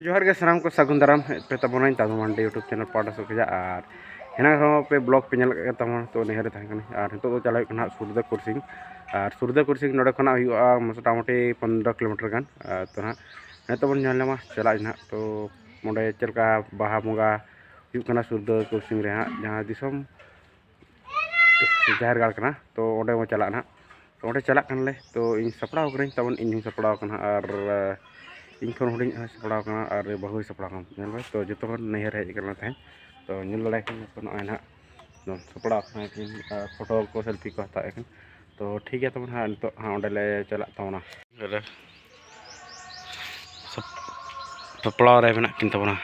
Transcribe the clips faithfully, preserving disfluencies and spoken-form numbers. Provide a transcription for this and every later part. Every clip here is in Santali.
ᱡᱚᱦᱟᱨ ᱜᱮ ᱥᱟᱱᱟᱢ ᱠᱚ, ᱥᱟᱹᱜᱩᱱ ᱫᱟᱨᱟᱢ ᱯᱮ ᱛᱟᱵᱚᱱᱟᱹᱧ ᱛᱟᱵᱚᱱ ᱢᱟᱱᱰᱤ YouTube channel ᱯᱟᱦᱴᱟ ᱥᱮᱫ ᱠᱷᱚᱱᱟᱜ᱾ ᱟᱨ ᱦᱮᱱᱟᱝ ᱦᱚᱸ ᱯᱮ vlog ᱯᱮ ᱧᱮᱞ ᱠᱟᱜ ᱜᱮ ᱛᱟᱵᱚᱱᱟ, ᱛᱚ ᱱᱤᱭᱟᱹ ᱨᱮ ᱛᱟᱦᱮᱸ ᱠᱟᱱᱟ᱾ ᱟᱨ ᱱᱤᱛᱚᱜ ᱫᱚ ᱪᱟᱞᱟᱣ ᱦᱩᱭᱩᱜ ᱠᱟᱱᱟ ᱦᱟᱸᱜ ᱥᱩᱨᱫᱟᱹ ᱠᱩᱨᱥᱤᱝ᱾ ᱟᱨ ᱥᱩᱨᱫᱟᱹ ᱠᱩᱨᱥᱤᱝ ᱱᱚᱰᱮ ᱠᱷᱚᱱᱟᱜ ᱦᱩᱭᱩᱜᱼᱟ ᱢᱚᱴᱟᱢᱩᱴᱤ ᱯᱚᱱᱨᱚ ᱠᱤᱞᱳᱢᱤᱴᱟᱨ ᱜᱟᱱ᱾ ᱟᱨ ᱛᱚ ᱦᱟᱸᱜ ᱱᱤᱛᱚᱜ ᱵᱚᱱ ᱧᱮᱞ ᱧᱟᱢᱟ, ᱪᱟᱞᱟᱜ ᱟᱹᱧ ᱦᱟᱸᱜ᱾ ᱛᱚ ᱚᱸᱰᱮ ᱪᱮᱫ ᱞᱮᱠᱟ ᱵᱟᱦᱟ ᱵᱚᱸᱜᱟ ᱦᱩᱭᱩᱜ ᱠᱟᱱᱟ ᱥᱩᱨᱫᱟᱹ ᱠᱩᱨᱥᱤᱝ ᱨᱮ ᱦᱟᱸᱜ, ᱡᱟᱦᱟᱸ ᱫᱤᱥᱚᱢ ᱡᱟᱦᱮᱨ ᱜᱟᱲ ᱠᱟᱱᱟ᱾ ᱛᱚ ᱚᱸᱰᱮ ᱵᱚᱱ ᱪᱟᱞᱟᱜᱼᱟ ᱱᱟᱦᱟᱜ᱾ ᱛᱚ ᱚᱸᱰᱮ ᱪᱟᱞᱟᱜ ᱠᱟᱱᱟᱞᱮ᱾ ᱛᱚ ᱤᱧ ᱥᱟᱯᱲᱟᱣ ᱠᱟᱹᱱᱟᱹᱧ, ᱛᱟᱵᱚᱱ ᱤᱧ ᱦᱚᱸᱧ ᱥᱟᱯᱲᱟᱣ ᱠᱟᱱᱟ, ᱟᱨ ᱤᱧ ᱠᱷᱚᱱ ᱦᱩᱰᱤᱧ ᱦᱚᱸᱭ ᱥᱟᱯᱲᱟᱣ ᱠᱟᱱᱟ, ᱟᱨ ᱵᱟᱹᱦᱩᱭ ᱥᱟᱯᱲᱟᱣ ᱠᱟᱱᱟ᱾ ᱧᱮᱞ ᱢᱮ, ᱛᱚ ᱡᱚᱛᱚ ᱦᱚᱲ ᱱᱟᱹᱭᱦᱟᱹᱨ ᱦᱮᱡ ᱠᱟᱱᱟ ᱛᱟᱦᱮᱸᱫ᱾ ᱛᱚ ᱧᱮᱞ ᱫᱟᱲᱮᱭᱟᱜ ᱠᱟᱱᱟ ᱯᱮ ᱱᱚᱜᱼᱚᱭ ᱱᱟᱦᱟᱜ ᱥᱟᱯᱲᱟᱣ ᱠᱟᱱᱟ ᱠᱤᱱ, ᱟᱨ ᱯᱷᱳᱴᱳ ᱠᱚ ᱥᱮᱞᱯᱷᱤ ᱠᱚ ᱦᱟᱛᱟᱣᱮᱫ ᱠᱟᱱ᱾ ᱛᱚ ᱴᱷᱤᱠ ᱜᱮᱭᱟ, ᱛᱟᱵᱚᱱ ᱦᱟᱸᱜ ᱱᱤᱛᱚᱜ ᱦᱟᱸᱜ ᱚᱸᱰᱮ ᱞᱮ ᱪᱟᱞᱟᱜ ᱛᱟᱵᱚᱱᱟ᱾ ᱥᱟᱯ-, ᱥᱟᱯᱲᱟᱣ ᱨᱮ ᱢᱮᱱᱟᱜ ᱠᱤᱱ ᱛᱟᱵᱚᱱᱟ᱾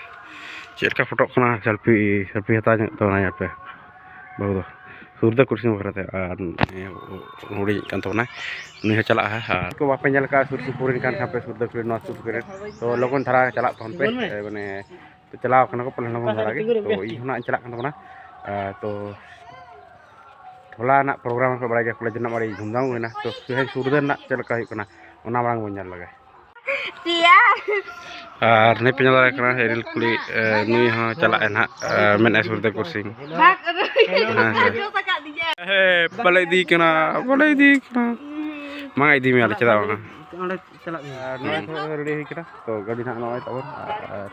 ᱪᱮᱫ ᱞᱮᱠᱟ ᱯᱷᱳᱴᱳᱜ ᱠᱟᱱᱟ, ᱥᱮᱞᱯᱷᱤ, ᱥᱮᱞᱯᱷᱤ ᱦᱟᱛᱟᱣ ᱧᱚᱜ ᱛᱟᱵᱚᱱᱟ ᱟᱯᱮ ᱵᱟᱹᱦᱩ ᱫᱚ᱾ ᱥᱩᱨᱫᱟᱹ ᱠᱩᱨᱥᱤ ᱵᱟᱠᱷᱨᱟ ᱛᱮ, ᱟᱨ ᱦᱩᱰᱤᱧ ᱠᱟᱱ ᱛᱟᱵᱚᱱᱟᱭ, ᱩᱱᱤ ᱦᱚᱸ ᱪᱟᱞᱟᱜᱼᱟ ᱦᱟᱸᱜ᱾ ᱟᱨ ᱠᱚ ᱵᱟᱯᱮ ᱧᱮᱞ ᱠᱟᱜᱼᱟ, ᱥᱩᱨ ᱥᱩᱯᱩᱨ ᱨᱮᱱ ᱠᱟᱱ ᱠᱷᱟᱱ ᱯᱮ, ᱥᱩᱨᱫᱟᱹ ᱠᱩᱨᱥᱤ ᱱᱚᱣᱟ ᱥᱩᱨ ᱠᱚᱨᱮ, ᱛᱚ ᱞᱚᱜᱚᱱ ᱫᱷᱟᱨᱟ ᱪᱟᱞᱟᱜ ᱛᱟᱵᱚᱱ ᱯᱮ᱾ ᱮ, ᱢᱟᱱᱮ ᱛᱚ ᱪᱟᱞᱟᱣ ᱠᱟᱱᱟ ᱠᱚ ᱯᱟᱞᱮ ᱞᱚᱜᱚᱱ ᱫᱷᱟᱨᱟ ᱜᱮ᱾ ᱛᱚ ᱤᱧ ᱦᱚᱸ ᱱᱟᱜ ᱤᱧ ᱪᱟᱞᱟᱜ ᱠᱟᱱ ᱛᱟᱵᱚᱱᱟ᱾ ᱟᱨ ᱛᱚ ᱦᱚᱞᱟ ᱱᱟᱜ ᱯᱨᱳᱜᱨᱟᱢ ᱯᱮ ᱵᱟᱲᱟᱭ ᱜᱮᱭᱟ, ᱠᱚᱞᱮᱡᱽ ᱨᱮᱱᱟᱜ ᱟᱹᱰᱤ ᱫᱷᱩᱢᱫᱷᱟᱢ ᱦᱩᱭᱱᱟ᱾ ᱛᱚ ᱛᱮᱦᱮᱧ ᱥᱩᱨᱫᱟᱹ ᱨᱮᱱᱟᱜ ᱪᱮᱫ ᱞᱮᱠᱟ ᱦᱩᱭᱩᱜ ᱠᱟᱱᱟ, ᱚᱱᱟ ᱢᱟᱲᱟᱝ ᱵᱚᱱ ᱧᱮᱞ ᱞᱮᱜᱮ᱾ ᱟᱨ ᱱᱤᱭᱟᱹ ᱯᱮ ᱧᱮᱞ ᱫᱟᱲᱮᱭᱟᱜ ᱠᱟᱱᱟ ᱮᱨᱤᱞ ᱠᱩᱲᱤ, ᱮ, ᱱᱩᱭ ᱦᱚᱸ ᱪᱟᱞᱟᱜ ᱟᱭ ᱱᱟᱦᱟᱜ, ᱮ, ᱢᱮᱱᱮᱫ ᱥᱩᱨᱫᱟᱹ ᱠᱩᱨᱥᱤᱝ᱾ ᱦᱮᱸ, ᱦᱮᱸ᱾ ᱦᱮᱸ, ᱵᱟᱞᱮ ᱤᱫᱤ ᱠᱟᱱᱟ, ᱵᱟᱞᱮ ᱤᱫᱤ ᱠᱟᱱᱟ᱾ ᱢᱟ ᱤᱫᱤ ᱢᱮᱭᱟ ᱞᱮ, ᱪᱮᱫᱟᱜ ᱵᱟᱝ? ᱚᱸᱰᱮ ᱪᱟᱞᱟᱜ ᱢᱮ᱾ ᱟᱨ ᱱᱚᱜᱼᱚᱭ ᱛᱚ ᱨᱮᱰᱤ ᱦᱩᱭ ᱠᱟᱱᱟ, ᱛᱚ ᱜᱟᱹᱰᱤ ᱱᱟᱦᱟᱜ ᱱᱚᱜᱼᱚᱭ ᱛᱟᱵᱚᱱ᱾ ᱟᱨ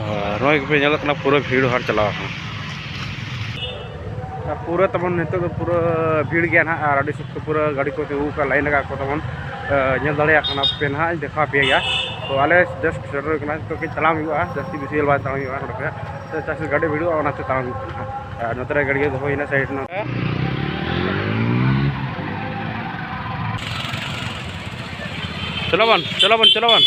ᱟᱨ ᱱᱚᱜᱼᱚᱭ ᱜᱮᱯᱮ ᱧᱮᱞᱚᱜ ᱠᱟᱱᱟ, ᱯᱩᱨᱟᱹ ᱵᱷᱤᱲ ᱦᱚᱲ ᱪᱟᱞᱟᱣ ᱟᱠᱟᱱᱟ᱾ ᱟᱨ ᱯᱩᱨᱟᱹ ᱛᱟᱵᱚᱱ ᱱᱤᱛᱚᱜ ᱫᱚ ᱯᱩᱨᱟᱹ ᱵᱷᱤᱲ ᱜᱮᱭᱟ ᱱᱟᱦᱟᱜ, ᱟᱨ ᱟᱹᱰᱤ ᱥᱚᱠᱛᱚ ᱯᱩᱨᱟᱹ ᱜᱟᱹᱰᱤ ᱠᱚ ᱛᱤᱸᱜᱩ ᱟᱠᱟᱫ, ᱞᱟᱭᱤᱱ ᱟᱠᱟᱫ ᱠᱚ ᱛᱟᱵᱚᱱ᱾ ᱮ, ᱧᱮᱞ ᱫᱟᱲᱮᱭᱟᱜ ᱠᱟᱱᱟ ᱯᱮ ᱱᱟᱦᱟᱜ, ᱤᱧ ᱫᱮᱠᱷᱟᱣ ᱟᱯᱮᱭᱟ ᱜᱮᱭᱟ᱾ ᱛᱚ ᱟᱞᱮ just ᱥᱮᱴᱮᱨ ᱦᱩᱭ ᱠᱟᱱᱟ, ᱱᱤᱛᱚᱜ ᱠᱟᱹᱡ ᱛᱟᱲᱟᱢ ᱦᱩᱭᱩᱜᱼᱟ, ᱡᱟᱹᱥᱛᱤ ᱵᱮᱥᱤ ᱵᱟᱭ ᱛᱟᱲᱟᱢ ᱦᱩᱭᱩᱜᱼᱟ ᱱᱚᱰᱮ ᱠᱷᱚᱱᱟᱜ᱾ ᱛᱚ ᱪᱟᱥ ᱜᱟᱹᱰᱤ ᱵᱷᱤᱲᱚᱜᱼᱟ, ᱚᱱᱟᱛᱮ ᱛᱟᱲᱟᱢ ᱦᱩᱭᱩᱜ ᱠᱟᱱᱟ᱾ ᱟᱨ ᱱᱚᱛᱮ ᱨᱮ ᱜᱟᱹᱰᱤ ᱫᱚᱦᱚ ᱦᱩᱭᱱᱟ ᱥᱟᱭᱤᱰ ᱱᱚᱛᱮ᱾ ᱪᱚᱞᱚ ᱵᱚᱱ, ᱪᱚᱞᱚ ᱵᱚᱱ, ᱪᱚᱞᱚ ᱵᱚᱱ᱾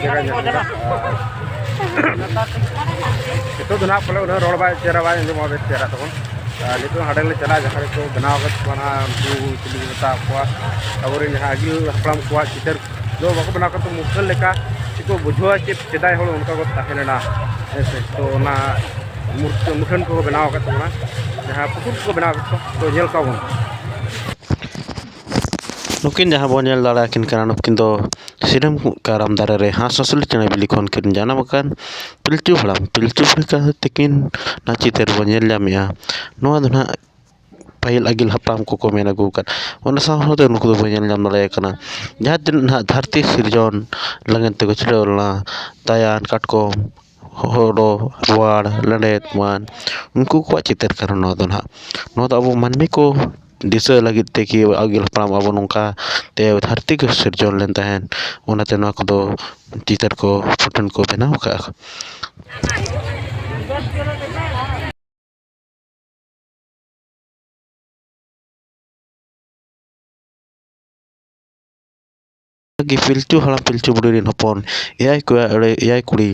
ᱡᱟᱭᱜᱟ ᱧᱮᱞ ᱠᱮᱫᱟ᱾ ᱱᱤᱛᱚᱜ ᱫᱚ ᱱᱟᱦᱟᱜ ᱯᱟᱞᱮ ᱩᱱᱟᱹᱜ ᱨᱚᱲ ᱵᱟᱭ ᱪᱮᱦᱨᱟ ᱵᱟᱭ ᱟᱸᱡᱚᱢᱚᱜᱼᱟ ᱵᱮᱥ ᱪᱮᱦᱨᱟ ᱛᱟᱵᱚᱱ᱾ ᱟᱨ ᱱᱤᱛᱚᱜ ᱦᱟᱸᱰᱮ ᱜᱮᱞᱮ ᱪᱟᱞᱟᱜᱼᱟ, ᱡᱟᱦᱟᱸ ᱨᱮᱠᱚ ᱵᱮᱱᱟᱣ ᱟᱠᱟᱫ ᱠᱚᱣᱟ ᱱᱟᱦᱟᱜ ᱩᱱᱠᱩ ᱪᱤᱞᱤ ᱠᱚ ᱢᱮᱛᱟ ᱠᱚᱣᱟ, ᱟᱵᱚᱨᱮᱱ ᱡᱟᱦᱟᱸ ᱟᱹᱜᱤᱞ ᱦᱟᱯᱲᱟᱢ ᱠᱚᱣᱟᱜ ᱪᱤᱛᱟᱹᱨ ᱫᱚ ᱵᱟᱠᱚ ᱵᱮᱱᱟᱣ ᱠᱟᱛᱮ ᱢᱩᱴᱷᱟᱹᱱ ᱞᱮᱠᱟ ᱪᱮᱫ ᱠᱚ ᱵᱩᱡᱷᱟᱹᱣᱟ, ᱪᱮᱫ ᱥᱮᱫᱟᱭ ᱦᱚᱲ ᱚᱱᱠᱟ ᱠᱚ ᱛᱟᱦᱮᱸ ᱞᱮᱱᱟ, ᱦᱮᱸ ᱥᱮ? ᱛᱚ ᱚᱱᱟ ᱢᱩᱨᱛᱤ, ᱢᱩᱴᱷᱟᱹᱱ ᱠᱚᱠᱚ ᱵᱮᱱᱟᱣ ᱟᱠᱟᱫ ᱛᱟᱵᱚᱱᱟ, ᱡᱟᱦᱟᱸ ᱯᱩᱛᱩᱞ ᱠᱚᱠᱚ ᱵᱮᱱᱟᱣ ᱟᱠᱟᱫ ᱠᱚᱣᱟ, ᱛᱚ ᱧᱮᱞ ᱠᱚᱣᱟ ᱵᱚᱱ᱾ ᱱᱩᱠᱤᱱ ᱡᱟᱦᱟᱸ ᱵᱚᱱ ᱧᱮᱞ ᱫᱟᱲᱮᱭᱟᱠᱤᱱ ᱠᱟᱱᱟ, ᱱᱩᱠᱤᱱ ᱫᱚ ᱥᱤᱨᱟᱹᱢ ᱠᱟᱨᱟᱢ ᱫᱟᱨᱮ ᱨᱮ ᱦᱟᱸᱥ ᱦᱟᱸᱥᱞᱤ ᱪᱮᱬᱮ ᱵᱤᱞᱤ ᱠᱷᱚᱱ ᱠᱤᱱ ᱡᱟᱱᱟᱢ ᱟᱠᱟᱱ ᱯᱤᱞᱪᱩ ᱦᱟᱲᱟᱢ ᱯᱤᱞᱪᱩ ᱵᱩᱲᱦᱤ ᱠᱟᱱ ᱛᱟᱹᱠᱤᱱ ᱱᱟᱜ ᱪᱤᱛᱟᱹᱨ ᱵᱚᱱ ᱧᱮᱞ ᱧᱟᱢᱮᱜᱼᱟ᱾ ᱱᱚᱣᱟ ᱫᱚ ᱱᱟᱜ ᱯᱟᱹᱦᱤᱞ ᱟᱹᱜᱤᱞ ᱦᱟᱯᱲᱟᱢ ᱠᱚᱠᱚ ᱢᱮᱱ ᱟᱹᱜᱩ ᱟᱠᱟᱫ, ᱚᱱᱟ ᱥᱟᱶ ᱥᱟᱶᱛᱮ ᱱᱩᱠᱩ ᱫᱚᱵᱚᱱ ᱧᱮᱞ ᱧᱟᱢ ᱫᱟᱲᱮᱭᱟᱜ ᱠᱟᱱᱟ᱾ ᱡᱟᱦᱟᱸ ᱛᱤᱱᱟᱹᱜ ᱱᱟᱦᱟᱜ ᱫᱷᱟᱹᱨᱛᱤ ᱥᱤᱨᱡᱚᱱ ᱞᱟᱹᱜᱤᱫ ᱛᱮᱠᱚ ᱪᱷᱩᱴᱟᱹᱣ ᱞᱮᱱᱟ, ᱛᱟᱭᱟᱱ, ᱠᱟᱴᱠᱚᱢ, ᱦᱳᱲᱳ, ᱵᱳᱣᱟᱲ, ᱞᱮᱸᱰᱮᱫ, ᱮᱢᱟᱱ, ᱩᱱᱠᱩ ᱠᱚᱣᱟᱜ ᱪᱤᱛᱟᱹᱨ ᱠᱟᱱᱟ ᱱᱚᱣᱟ ᱫᱚ ᱱᱟᱦᱟᱜ᱾ ᱱᱚᱣᱟ ᱫᱚ ᱟᱵᱚ ᱢᱟᱹᱱᱢᱤ ᱠᱚ ᱫᱤᱥᱟᱹ ᱞᱟᱹᱜᱤᱫ ᱛᱮ ᱠᱤ ᱟᱹᱜᱤᱞ ᱦᱟᱯᱲᱟᱢ ᱟᱵᱚ ᱱᱚᱝᱠᱟ ᱛᱮ ᱫᱷᱟᱹᱨᱛᱤ ᱠᱚ ᱥᱤᱨᱡᱚᱱ ᱞᱮᱱ ᱛᱟᱦᱮᱸᱫ, ᱚᱱᱟᱛᱮ ᱱᱚᱣᱟ ᱠᱚᱫᱚ ᱪᱤᱛᱟᱹᱨ ᱠᱚ, ᱢᱩᱴᱷᱟᱹᱱ ᱠᱚ ᱵᱮᱱᱟᱣ ᱟᱠᱟᱫᱼᱟ᱾ ᱜᱮ ᱯᱤᱞᱪᱩ ᱦᱟᱲᱟᱢ ᱯᱤᱞᱪᱩ ᱵᱩᱲᱦᱤ ᱨᱮᱱ ᱦᱚᱯᱚᱱ ᱮᱭᱟᱭ ᱠᱚᱲᱟ ᱮᱲᱮ ᱮᱭᱟᱭ ᱠᱩᱲᱤ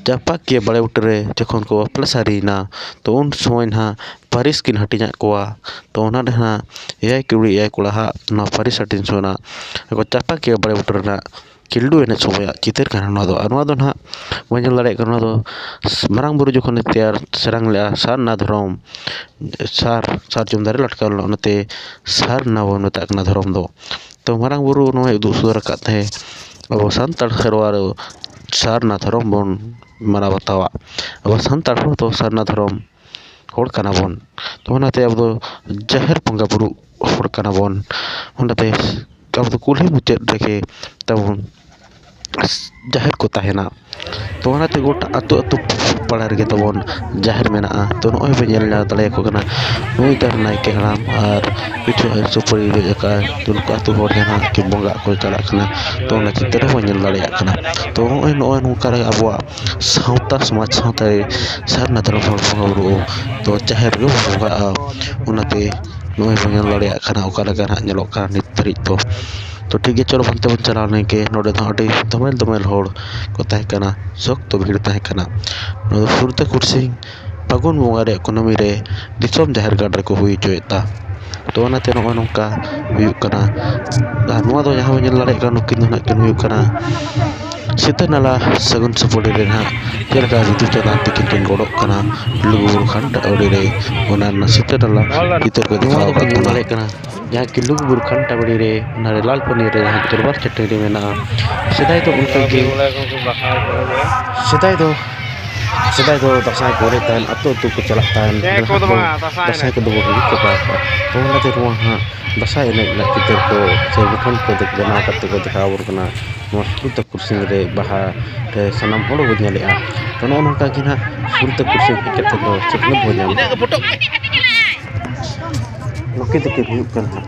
ᱪᱟᱯᱟᱠᱤᱭᱟᱹ ᱵᱟᱲᱮ ᱵᱩᱴᱟᱹ ᱨᱮ ᱡᱚᱠᱷᱚᱱ ᱠᱚ ᱵᱟᱯᱞᱟ ᱥᱟᱹᱨᱤᱭᱮᱱᱟ, ᱛᱚ ᱩᱱ ᱥᱚᱢᱚᱭ ᱱᱟᱦᱟᱜ ᱯᱟᱹᱨᱤᱥ ᱠᱤᱱ ᱦᱟᱹᱴᱤᱧᱟᱫ ᱠᱚᱣᱟ᱾ ᱛᱚ ᱚᱱᱟ ᱨᱮ ᱱᱟᱦᱟᱜ ᱮᱭᱟᱭ ᱠᱩᱲᱤ ᱮᱭᱟᱭ ᱠᱚᱲᱟ ᱦᱟᱜ ᱱᱚᱣᱟ ᱯᱟᱹᱨᱤᱥ ᱦᱟᱹᱴᱤᱧ ᱥᱚᱢᱚᱭ ᱱᱟᱦᱟᱜ ᱟᱠᱚ ᱪᱟᱯᱟᱠᱤᱭᱟᱹ ᱵᱟᱲᱮ ᱵᱩᱴᱟᱹ ᱨᱮᱱᱟᱜ ᱠᱷᱤᱞᱰᱩ ᱮᱱᱮᱡ ᱥᱚᱢᱚᱭᱟᱜ ᱪᱤᱛᱟᱹᱨ ᱠᱟᱱᱟ ᱱᱚᱣᱟ ᱫᱚ᱾ ᱟᱨ ᱱᱚᱣᱟ ᱫᱚ ᱱᱟᱦᱟᱜ ᱵᱚᱱ ᱧᱮᱞ ᱫᱟᱲᱮᱭᱟᱜ ᱠᱟᱱᱟ, ᱱᱚᱣᱟ ᱫᱚ ᱢᱟᱨᱟᱝ ᱵᱩᱨᱩ ᱡᱚᱠᱷᱚᱱᱮ ᱛᱮᱭᱟᱨ ᱥᱮᱨᱟᱝ ᱞᱮᱫᱼᱟ ᱥᱟᱨᱱᱟ ᱫᱷᱚᱨᱚᱢ, ᱥᱟᱨ, ᱥᱟᱨᱡᱚᱢ ᱫᱟᱨᱮ ᱞᱟᱴᱠᱟᱣ ᱞᱮᱱᱟ, ᱚᱱᱟᱛᱮ ᱥᱟᱨᱱᱟ ᱵᱚᱱ ᱢᱮᱛᱟᱜ ᱠᱟᱱᱟ ᱫᱷᱚᱨᱚᱢ ᱫᱚ᱾ ᱛᱚ ᱢᱟᱨᱟᱝ ᱵᱩᱨᱩ ᱱᱚᱣᱟᱭ ᱩᱫᱩᱜ ᱥᱚᱫᱚᱨ ᱟᱠᱟᱫ ᱛᱟᱦᱮᱸᱫ ᱟᱵᱚ ᱥᱟᱱᱛᱟᱲ ᱥᱮᱨᱣᱟ ᱨᱮ ᱥᱟᱨᱱᱟ ᱫᱷᱚᱨᱚᱢ ᱵᱚᱱ ᱢᱟᱱᱟᱣ ᱵᱟᱛᱟᱣᱟ᱾ ᱟᱵᱚ ᱥᱟᱱᱛᱟᱲ ᱦᱚᱲ ᱫᱚ ᱥᱟᱨᱱᱟ ᱫᱷᱚᱨᱚᱢ ᱦᱚᱲ ᱠᱟᱱᱟ ᱵᱚᱱ᱾ ᱛᱚ ᱚᱱᱟᱛᱮ ᱟᱵᱚ ᱫᱚ ᱡᱟᱦᱮᱨ ᱵᱚᱸᱜᱟ ᱵᱩᱨᱩ ᱦᱚᱲ ᱠᱟᱱᱟ ᱵᱚᱱ᱾ ᱚᱱᱟᱛᱮ ᱟᱵᱚ ᱫᱚ ᱠᱩᱞᱦᱤ ᱢᱩᱪᱟᱹᱫ ᱨᱮᱜᱮ ᱛᱟᱵᱚᱱ ᱡᱟᱦᱮᱨ ᱠᱚ ᱛᱟᱦᱮᱱᱟ᱾ ᱛᱚ ᱚᱱᱟᱛᱮ ᱜᱚᱴᱟ ᱟᱹᱛᱩ ᱟᱹᱛᱩ ᱯᱟᱲᱟ ᱨᱮᱜᱮ ᱛᱟᱵᱚᱱ ᱡᱟᱦᱮᱨ ᱢᱮᱱᱟᱜᱼᱟ᱾ ᱛᱚ ᱱᱚᱜᱼᱚᱭ ᱵᱚᱱ ᱧᱮᱞ ᱧᱟᱢ ᱫᱟᱲᱮᱭᱟᱠᱚ ᱠᱟᱱᱟ, ᱱᱩᱭ ᱛᱟᱦᱮᱱ ᱱᱟᱭᱠᱮ ᱦᱟᱲᱟᱢ ᱟᱨ ᱠᱤᱪᱷᱩ ᱥᱩᱯᱟᱹᱨᱤ ᱨᱮ ᱟᱠᱟᱫ, ᱛᱚ ᱱᱩᱠᱩ ᱟᱹᱛᱩ ᱦᱚᱲ ᱡᱟᱦᱟᱸ ᱠᱤ ᱵᱚᱸᱜᱟ ᱠᱚ ᱪᱟᱞᱟᱜ ᱠᱟᱱᱟ᱾ ᱛᱚ ᱚᱱᱟ ᱪᱤᱛᱟᱹᱨ ᱦᱚᱸᱵᱚᱱ ᱧᱮᱞ ᱫᱟᱲᱮᱭᱟᱜ ᱠᱟᱱᱟ᱾ ᱛᱚ ᱱᱚᱜᱼᱚᱭ, ᱱᱚᱜᱼᱚᱭ ᱱᱚᱝᱠᱟ ᱨᱮ ᱟᱵᱚᱣᱟᱜ ᱥᱟᱶᱛᱟ ᱥᱚᱢᱟᱡᱽ ᱥᱟᱶᱛᱟ ᱨᱮ ᱥᱟᱨᱱᱟ ᱫᱷᱚᱨᱚᱢ ᱦᱚᱲ ᱵᱚᱸᱜᱟ ᱵᱩᱨᱩ ᱫᱚ ᱡᱟᱦᱮᱨ ᱨᱮᱜᱮ ᱵᱚᱱ ᱵᱚᱸᱜᱟᱜᱼᱟ᱾ ᱚᱱᱟᱛᱮ ᱱᱚᱜᱼᱚᱭ ᱵᱚᱱ ᱧᱮᱞ ᱫᱟᱲᱮᱭᱟᱜ ᱠᱟᱱᱟ ᱚᱠᱟ ᱞᱮᱠᱟ ᱱᱟᱦᱟᱜ ᱧᱮᱞᱚᱜ ᱠᱟᱱᱟ ᱱᱤᱛ ᱫᱷᱟᱹᱨᱤᱡ ᱫᱚ᱾ ᱛᱚ ᱴᱷᱤᱠ ᱜᱮᱭᱟ, ᱪᱚᱞᱚ ᱦᱟᱱᱛᱮ ᱵᱚᱱ ᱪᱟᱞᱟᱣ ᱞᱮᱱ ᱜᱮ᱾ ᱱᱚᱰᱮ ᱫᱚ ᱟᱹᱰᱤ ᱫᱚᱢᱮᱞ ᱫᱚᱢᱮᱞ ᱦᱚᱲ ᱠᱚ ᱛᱟᱦᱮᱸ ᱠᱟᱱᱟ, ᱥᱚᱠᱛᱚ ᱵᱷᱤᱲ ᱛᱟᱦᱮᱸ ᱠᱟᱱᱟ᱾ ᱱᱚᱣᱟ ᱫᱚ ᱯᱷᱩᱨᱛᱟᱹ ᱠᱩᱨᱥᱤᱝ ᱯᱷᱟᱹᱜᱩᱱ ᱵᱚᱸᱜᱟ ᱨᱮᱭᱟᱜ ᱠᱩᱱᱟᱹᱢᱤ ᱨᱮ ᱫᱤᱥᱚᱢ ᱡᱟᱦᱮᱨ ᱜᱟᱲ ᱨᱮᱠᱚ ᱦᱩᱭ ᱦᱚᱪᱚᱭᱮᱫᱟ᱾ ᱛᱚ ᱚᱱᱟᱛᱮ ᱱᱚᱜᱼᱚᱭ ᱱᱚᱝᱠᱟ ᱦᱩᱭᱩᱜ ᱠᱟᱱᱟ᱾ ᱟᱨ ᱱᱚᱣᱟ ᱫᱚ ᱡᱟᱦᱟᱸ ᱵᱚᱱ ᱧᱮᱞ ᱫᱟᱲᱮᱭᱟᱜ ᱠᱟᱱᱟ, ᱱᱩᱠᱤᱱ ᱫᱚ ᱱᱟᱜ ᱠᱤᱱ ᱦᱩᱭᱩᱜ ᱠᱟᱱᱟ ᱥᱤᱛᱟᱹ ᱱᱟᱞᱟ ᱥᱟᱹᱜᱩᱱ ᱥᱩᱯᱟᱹᱲᱤ ᱨᱮ ᱱᱟᱜ ᱪᱮᱫ ᱞᱮᱠᱟ ᱵᱤᱫᱩ ᱪᱟᱸᱫᱟᱱ ᱛᱤᱠᱤᱱ ᱠᱤᱱ ᱜᱚᱲᱚᱜ ᱠᱟᱱᱟ ᱞᱩᱜᱩᱵᱩᱨᱩ ᱠᱷᱟᱱᱴᱟ ᱵᱟᱲᱮ ᱨᱮ, ᱚᱱᱟ ᱨᱮᱱᱟᱜ ᱥᱤᱛᱟᱹ ᱱᱟᱞᱟ ᱪᱤᱛᱟᱹᱨ ᱠᱚ ᱫᱮᱠᱷᱟᱣ ᱟᱠᱟᱫ ᱵᱚᱱᱟ᱾ ᱡᱟᱦᱟᱸ ᱠᱤ ᱞᱩᱜᱩᱵᱩᱨᱩ ᱠᱷᱟᱱᱴᱟ ᱵᱟᱲᱮ ᱨᱮ, ᱚᱱᱟ ᱨᱮ ᱞᱟᱞ ᱯᱟᱹᱱᱤ ᱨᱮ ᱡᱟᱦᱟᱸ ᱫᱚᱨᱵᱟᱨ ᱪᱟᱹᱴᱟᱹᱱᱤ ᱢᱮᱱᱟᱜᱼᱟ, ᱥᱮᱫᱟᱭ ᱫᱚ ᱚᱱᱠᱟ ᱜᱮ, ᱥᱮᱫᱟᱭ ᱫᱚ, ᱥᱮᱫᱟᱭ ᱫᱚ ᱫᱟᱸᱥᱟᱭ ᱠᱚ ᱮᱱᱮᱡ ᱛᱟᱦᱮᱱ, ᱟᱹᱛᱩ ᱟᱹᱛᱩ ᱠᱚ ᱪᱟᱞᱟᱜ ᱛᱟᱦᱮᱱ, ᱪᱮᱫ ᱠᱚ ᱫᱚ ᱵᱟᱝ, ᱫᱟᱸᱥᱟᱭ ᱫᱟᱸᱥᱟᱭ ᱮᱱᱮᱡ᱾ ᱠᱚᱫᱚ ᱵᱚᱱ ᱦᱤᱲᱤᱧ ᱪᱟᱵᱟ ᱟᱠᱟᱫᱼᱟ᱾ ᱛᱚ ᱚᱱᱟᱛᱮ ᱱᱚᱣᱟ ᱦᱟᱸᱜ ᱫᱟᱸᱥᱟᱭ ᱮᱱᱮᱡ ᱨᱮᱱᱟᱜ ᱪᱤᱛᱟᱹᱨ ᱠᱚ ᱥᱮ ᱢᱩᱴᱷᱟᱹᱱ ᱠᱚ ᱵᱮᱱᱟᱣ ᱠᱟᱛᱮ ᱠᱚ ᱫᱮᱠᱷᱟᱣ ᱟᱵᱚᱱ ᱠᱟᱱᱟ᱾ ᱱᱚᱣᱟ ᱥᱩᱨ ᱛᱟᱠᱚ ᱥᱤᱧ ᱨᱮ ᱵᱟᱦᱟ ᱨᱮ ᱥᱟᱱᱟᱢ ᱦᱚᱲ ᱵᱚᱱ ᱧᱮᱞᱮᱜᱼᱟ᱾ ᱛᱚ ᱱᱚᱜᱼᱚ ᱱᱚᱝᱠᱟ ᱜᱮ ᱱᱟᱦᱟᱜ ᱥᱩᱨ ᱛᱟᱠᱚ ᱥᱤᱧ ᱦᱮᱡ ᱠᱟᱛᱮ ᱫᱚ ᱥᱤᱠᱷᱱᱟᱹᱛ ᱵᱚᱱ ᱧᱟᱢᱟ᱾ ᱱᱩᱠᱤᱱ ᱫᱚᱠᱤᱱ ᱦᱩᱭᱩᱜ ᱠᱟᱱᱟ ᱦᱟᱸᱜ,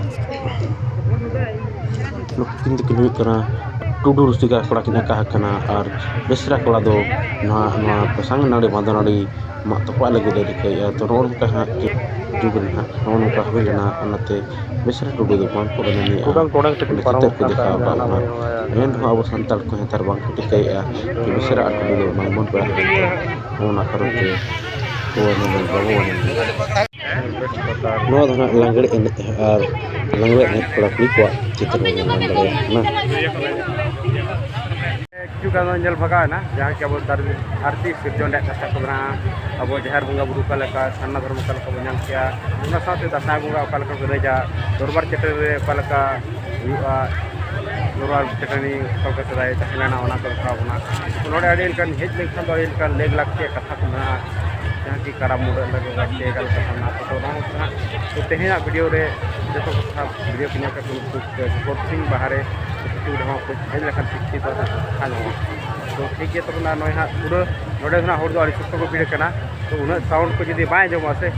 ᱱᱩᱠᱤᱱ ᱫᱚᱠᱤᱱ ᱦᱩᱭᱩᱜ ᱠᱟᱱᱟ ᱴᱩᱰᱩ ᱨᱩᱥᱤᱠᱟ ᱠᱚᱲᱟ ᱠᱤᱱ ᱟᱸᱠᱟ ᱟᱠᱟᱱᱟ, ᱟᱨ ᱵᱮᱥᱨᱟ ᱠᱚᱲᱟ ᱫᱚ ᱱᱚᱣᱟ, ᱱᱚᱣᱟ ᱥᱟᱥᱟᱝ ᱱᱟᱹᱲᱤ ᱵᱟᱸᱫᱟ ᱱᱟᱹᱲᱤ ᱢᱟᱜ ᱛᱚᱯᱟᱜ ᱞᱟᱹᱜᱤᱫ ᱮ ᱨᱤᱠᱟᱹᱭᱮᱫᱼᱟ᱾ ᱛᱚ ᱱᱚᱜᱼᱚ ᱱᱚᱝᱠᱟ ᱦᱟᱸᱜ ᱡᱩᱜᱽ ᱨᱮ ᱦᱟᱸᱜ ᱱᱚᱜᱼᱚ ᱱᱚᱝᱠᱟ ᱦᱩᱭ ᱞᱮᱱᱟ, ᱚᱱᱟᱛᱮ ᱵᱮᱥᱨᱟ ᱴᱩᱰᱩ ᱫᱚ ᱵᱟᱝ ᱠᱚ ᱵᱮᱱᱟᱣ ᱞᱮᱫᱼᱟ᱾ ᱴᱚᱰᱟᱝ ᱴᱚᱰᱟᱝ ᱛᱮᱠᱚ ᱚᱸᱰᱮ ᱯᱟᱨᱚᱢᱚᱜ ᱪᱤᱛᱟᱹᱨ ᱠᱚ ᱠᱟᱱ ᱫᱮᱠᱷᱟᱣ ᱛᱟᱦᱮᱸᱫ ᱟᱠᱟᱫ ᱡᱟᱦᱟᱱᱟᱜ ᱵᱚᱱᱟ᱾ ᱦᱩᱭᱩᱜᱼᱟ᱾ ᱮᱱ ᱨᱮᱦᱚᱸ ᱟᱵᱚ ᱥᱟᱱᱛᱟᱲ ᱠᱚ ᱱᱮᱛᱟᱨ ᱵᱟᱝ ᱠᱚ ᱴᱷᱤᱠᱟᱹᱭᱮᱫᱼᱟ ᱡᱮ ᱵᱮᱥᱨᱟ ᱟᱨ ᱴᱩᱰᱩ ᱫᱚ ᱵᱟᱝ ᱵᱚᱱ ᱯᱟᱲᱦᱟᱜ ᱠᱟᱱ ᱛᱟᱦᱮᱸᱫ᱾ ᱚᱱᱟ ᱠᱟᱨᱚᱱ ᱛᱮ ᱱᱚᱣᱟ ᱫᱚ ᱱᱟᱦᱟᱜ ᱞᱟᱜᱽᱲᱮ ᱮᱱᱮᱡ ᱟᱨ ᱞᱟᱜᱽᱲᱮ ᱮᱱᱮᱡ ᱠᱚᱲᱟ ᱠᱩᱲᱤ ᱠᱚᱣᱟᱜ ᱪᱤᱛᱟᱹᱨ ᱵᱚᱱ ᱧᱮᱞ ᱧᱟᱢ ᱫᱟᱲᱮᱭᱟᱜ ᱠᱟᱱᱟ᱾ ᱠᱤᱪᱷᱩ ᱜᱟᱱ ᱫᱚ ᱧᱮᱞ ᱵᱷᱟᱜᱟᱣ ᱮᱱᱟ, ᱡᱟᱦᱟᱸ ᱠᱤ ᱟᱵᱚ ᱫᱷᱟᱹᱨ-, ᱫᱷᱟᱹᱨᱛᱤ ᱥᱤᱨᱡᱚᱱ ᱨᱮᱭᱟᱜ ᱠᱟᱛᱷᱟ ᱠᱚ ᱢᱮᱱᱟᱜᱼᱟ, ᱟᱵᱚ ᱡᱟᱦᱮᱨ ᱵᱚᱸᱜᱟ ᱵᱩᱨᱩ ᱚᱠᱟ ᱞᱮᱠᱟ, ᱥᱟᱨᱱᱟ ᱫᱷᱚᱨᱚᱢ ᱚᱠᱟ ᱞᱮᱠᱟ ᱵᱚᱱ ᱧᱟᱢ ᱠᱮᱜᱼᱟ, ᱚᱱᱟ ᱥᱟᱶᱛᱮ ᱫᱟᱸᱥᱟᱭ ᱵᱚᱸᱜᱟ ᱚᱠᱟ ᱞᱮᱠᱟ ᱠᱚ ᱮᱱᱮᱡᱟ, ᱫᱚᱨᱵᱟᱨ ᱪᱟᱹᱴᱟᱹᱱᱤ ᱨᱮ ᱚᱠᱟ ᱞᱮᱠᱟ ᱦᱩᱭᱩᱜᱼᱟ, ᱫᱚᱨᱵᱟᱨ ᱪᱟᱹᱴᱟᱹᱱᱤ ᱚᱠᱟ ᱞᱮᱠᱟ ᱥᱮᱫᱟᱭ ᱛᱟᱦᱮᱸ ᱞᱮᱱᱟ, ᱚᱱᱟ ᱠᱚ ᱫᱮᱠᱷᱟᱣ ᱵᱚᱱᱟ᱾ ᱱᱚᱰᱮ ᱟᱹᱰᱤ ᱞᱮᱠᱟᱱ ᱦᱮᱡ ᱞᱮᱱᱠᱷᱟᱱ ᱫᱚ ᱟᱹᱰᱤ ᱞᱮᱠᱟᱱ ᱞᱟᱹᱭ ᱞᱟᱹᱠᱛᱤᱭᱟᱜ ᱠᱟᱛᱷᱟ ᱠᱚ ᱢᱮᱱᱟᱜᱼᱟ, ᱡᱟᱦᱟᱸ ᱠᱤ ᱠᱟᱨᱟᱢ ᱢᱩᱰᱟᱹᱜ ᱞᱟᱹᱜᱤᱫ ᱞᱟᱹᱠᱛᱤ ᱮᱠᱟᱞ ᱠᱟᱛᱷᱟ ᱢᱮᱱᱟᱜᱼᱟ᱾ ᱛᱚ ᱱᱚᱣᱟ ᱠᱚ ᱦᱟᱸᱜ, ᱛᱚ ᱛᱮᱦᱮᱧᱟᱜ video ᱨᱮ ᱡᱚᱛᱚ ᱠᱚ ᱥᱟᱶ video ᱠᱚ ᱧᱮᱞ ᱠᱟᱛᱮ ᱩᱱᱠᱩ ᱥᱚᱨᱴ ᱯᱷᱤᱞᱢ ᱵᱟᱦᱟ ᱨᱮ ᱠᱤᱪᱷᱩ ᱨᱮᱦᱚᱸ ᱠᱚ ᱦᱮᱡ ᱞᱮᱠᱷᱟᱱ ᱥᱤᱠᱠᱷᱤᱛ ᱦᱚᱸ ᱠᱚ ᱛᱟᱦᱮᱸ ᱧᱟᱢᱚᱜᱼᱟ᱾ ᱛᱚ ᱴᱷᱤᱠ ᱜᱮᱭᱟ, ᱛᱚᱵᱮ ᱱᱚᱜᱼᱚᱭ ᱦᱟᱸᱜ ᱯᱩᱨᱟᱹ ᱱᱚᱰᱮ ᱫᱚ ᱦᱟᱸᱜ ᱦᱚᱲ ᱫᱚ ᱟᱹᱰᱤ ᱥᱚᱠᱛᱚ ᱠᱚ ᱵᱷᱤᱲ ᱠᱟᱱᱟ᱾ ᱛᱚ ᱩᱱᱟᱹᱜ sound ᱠᱚ ᱡᱩᱫᱤ ᱵᱟᱭ ᱟᱸᱡᱚᱢᱚᱜᱼᱟ ᱥᱮ,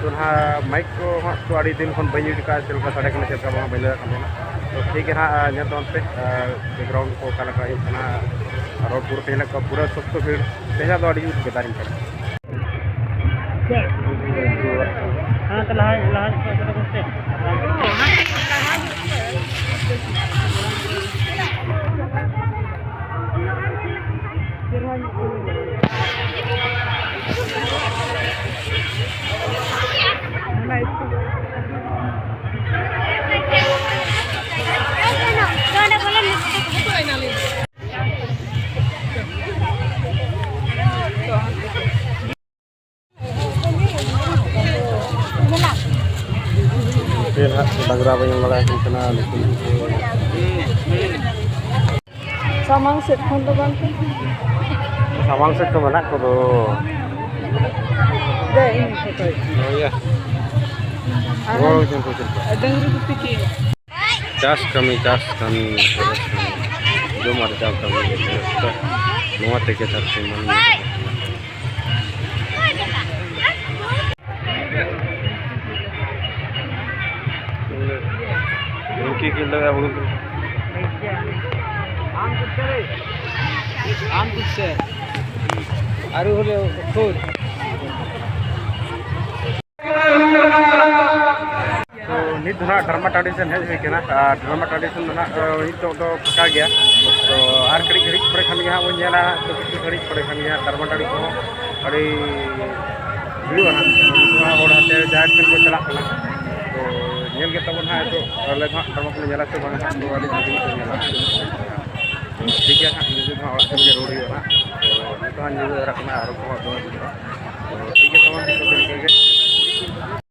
ᱛᱚ ᱱᱟᱦᱟᱜ mic ᱠᱚ ᱦᱟᱸᱜ ᱛᱚ ᱟᱹᱰᱤ ᱫᱤᱱ ᱠᱷᱚᱱ ᱵᱟᱹᱧ use ᱟᱠᱟᱫᱼᱟ, ᱪᱮᱫ ᱞᱮᱠᱟ ᱥᱟᱰᱮ ᱠᱟᱱᱟ ᱪᱮᱫ ᱞᱮᱠᱟ ᱵᱟᱝ ᱵᱟᱹᱧ ᱞᱟᱹᱭ ᱫᱟᱲᱮᱭᱟᱜ ᱠᱟᱱ ᱛᱟᱦᱮᱱᱟ᱾ ᱛᱚ ᱴᱷᱤᱠ ᱜᱮ ᱦᱟᱸᱜ, ᱧᱮᱞ ᱛᱟᱵᱚᱱ ᱯᱮ, ᱟᱨ background ᱠᱚ ᱚᱠᱟ ᱞᱮᱠᱟ ᱦᱩᱭᱩᱜ ᱠᱟᱱᱟ, ᱟᱨ ᱦᱚᱲ ᱯᱩᱨᱟᱹ ᱯᱮ ᱧᱮᱞᱮᱫ ᱠᱚᱣᱟ, ᱯᱩᱨᱟᱹ ᱥᱚᱠᱛᱚ ᱵᱷᱤᱲ᱾ ᱛᱮᱦᱮᱧᱟᱜ ᱫᱚ ᱟᱹᱰᱤ ᱡᱳᱨ ᱜᱮ ᱫᱟᱨᱮᱧ ᱠᱟᱱᱟ᱾ ᱦᱮᱸ, ᱛᱚ ᱞᱟᱦᱟ, ᱞᱟᱦᱟ ᱧᱚᱜ ᱠᱚ ᱥᱮᱴᱮᱨ ᱠᱚᱥᱮ᱾ ᱱᱚᱛᱮ ᱱᱟᱦᱟᱜ ᱰᱟᱝᱨᱟ ᱵᱚᱱ ᱧᱮᱞ ᱵᱟᱲᱟᱭ ᱠᱟᱱ ᱛᱟᱦᱮᱱᱟ, ᱱᱩᱠᱩ ᱱᱩᱠᱩ᱾ ᱥᱟᱢᱟᱝ ᱥᱮᱫ ᱠᱷᱚᱱ ᱫᱚ ᱵᱟᱝ ᱠᱟᱱᱟ᱾ ᱥᱟᱢᱟᱝ ᱥᱮᱫ ᱠᱚ ᱢᱮᱱᱟᱜ ᱠᱚᱫᱚ᱾ ᱫᱮ, ᱤᱧ ᱯᱷᱳᱴᱳᱭ᱾ ᱦᱳᱭ ᱭᱟ᱾ ᱟᱨ ᱜᱚᱲᱚ ᱦᱚᱪᱚ ᱠᱚ ᱪᱮᱫ ᱞᱮᱠᱟ? ᱰᱟᱹᱝᱨᱤ ᱜᱩᱯᱤ ᱠᱤ? ᱪᱟᱥ ᱠᱟᱹᱢᱤ, ᱪᱟᱥ ᱠᱟᱹᱢᱤ, ᱪᱟᱥ ᱠᱟᱹᱢᱤ, ᱡᱚᱢ ᱟᱨᱡᱟᱣ ᱠᱟᱹᱢᱤ, ᱱᱚᱣᱟ ᱛᱮᱜᱮ ᱫᱷᱟᱹᱨᱛᱤ ᱢᱟᱹᱱᱢᱤ᱾ ᱩᱱᱠᱤ ᱠᱤᱱ ᱞᱟᱹᱭᱟ ᱵᱚᱞᱮ᱾ ᱟᱢ ᱠᱩᱫ ᱥᱮ? ᱟᱢ ᱠᱩᱫ ᱥᱮ? ᱟᱨᱩ ᱦᱚᱞᱮ ᱠᱷᱩᱫ᱾ ᱛᱚ, ᱱᱤᱛ ᱫᱚ ᱱᱟᱦᱟᱜ ᱰᱨᱟᱢᱟ ᱴᱟᱺᱰᱤ ᱥᱮᱱ ᱦᱮᱡ ᱦᱩᱭ ᱠᱟᱱᱟ᱾ ᱟᱨ ᱰᱨᱟᱢᱟ ᱴᱟᱺᱰᱤ ᱥᱮᱱ ᱫᱚ ᱱᱟᱦᱟᱜ, ᱟᱹ, ᱱᱤᱛᱚᱜ ᱫᱚ ᱯᱷᱟᱸᱠᱟ ᱜᱮᱭᱟ᱾ ᱛᱚ, ᱟᱨ ᱠᱟᱹᱴᱤᱡ ᱜᱷᱟᱹᱲᱤᱡ ᱯᱚᱨᱮ ᱠᱷᱟᱱ ᱜᱮ ᱦᱟᱸᱜ ᱵᱚᱱ ᱧᱮᱞᱟ᱾ ᱛᱚ, ᱠᱤᱪᱷᱩ ᱜᱷᱟᱹᱲᱤᱡ ᱯᱚᱨᱮ ᱠᱷᱟᱱ ᱜᱮ ᱦᱟᱸᱜ ᱰᱨᱟᱢᱟ ᱴᱟᱺᱰᱤ ᱠᱚᱦᱚᱸ ᱟᱹᱰᱤ ᱦᱩᱭᱩᱜᱼᱟ ᱱᱟᱦᱟᱜ᱾ ᱱᱚᱣᱟ ᱦᱚᱲ ᱦᱟᱱᱛᱮ ᱡᱟᱦᱮᱨ ᱥᱮᱱ ᱠᱚ ᱪᱟᱞᱟᱜ ᱠᱟᱱᱟ᱾ ᱛᱚ, ᱧᱮᱞ ᱜᱮ ᱛᱟᱵᱚᱱ ᱦᱟᱸᱜ ᱱᱤᱛᱚᱜ ᱟᱞᱮ ᱫᱚ ᱦᱟᱸᱜ ᱰᱨᱟᱢᱟ ᱠᱚᱞᱮ ᱧᱮᱞᱟ ᱥᱮ ᱵᱟᱝ ᱦᱟᱸᱜ, ᱛᱚ, ᱟᱹᱰᱤ ᱵᱷᱟᱹᱜᱤ ᱠᱚ ᱧᱮᱞᱟ᱾ ᱛᱚ, ᱴᱷᱤᱠ ᱜᱮᱭᱟ ᱦᱟᱸᱜ, ᱱᱤᱡᱮ ᱫᱚ ᱦᱟᱸᱜ ᱚᱲᱟᱜ ᱥᱮᱱ ᱜᱮ ᱨᱩᱣᱟᱹᱲ ᱦᱩᱭᱩᱜᱼᱟ ᱦᱟᱸᱜ᱾ ᱛᱚ, ᱱᱤᱛᱚᱜ ᱦᱟᱸᱜ ᱧᱤᱫᱟᱹ ᱫᱷᱟᱨᱟ ᱠᱟᱱᱟ, ᱟᱨᱚ ᱠᱚᱦᱚᱸ ᱫᱚᱢᱮ ᱵᱩᱡᱷᱟᱹᱜᱼᱟ᱾ ᱛᱚ, ᱴᱷᱤᱠ ᱜᱮᱭᱟ, ᱛᱚᱵᱮ ᱱᱤᱛᱚᱜ ᱫᱚ ᱤᱱᱠᱟᱹ ᱜᱮ᱾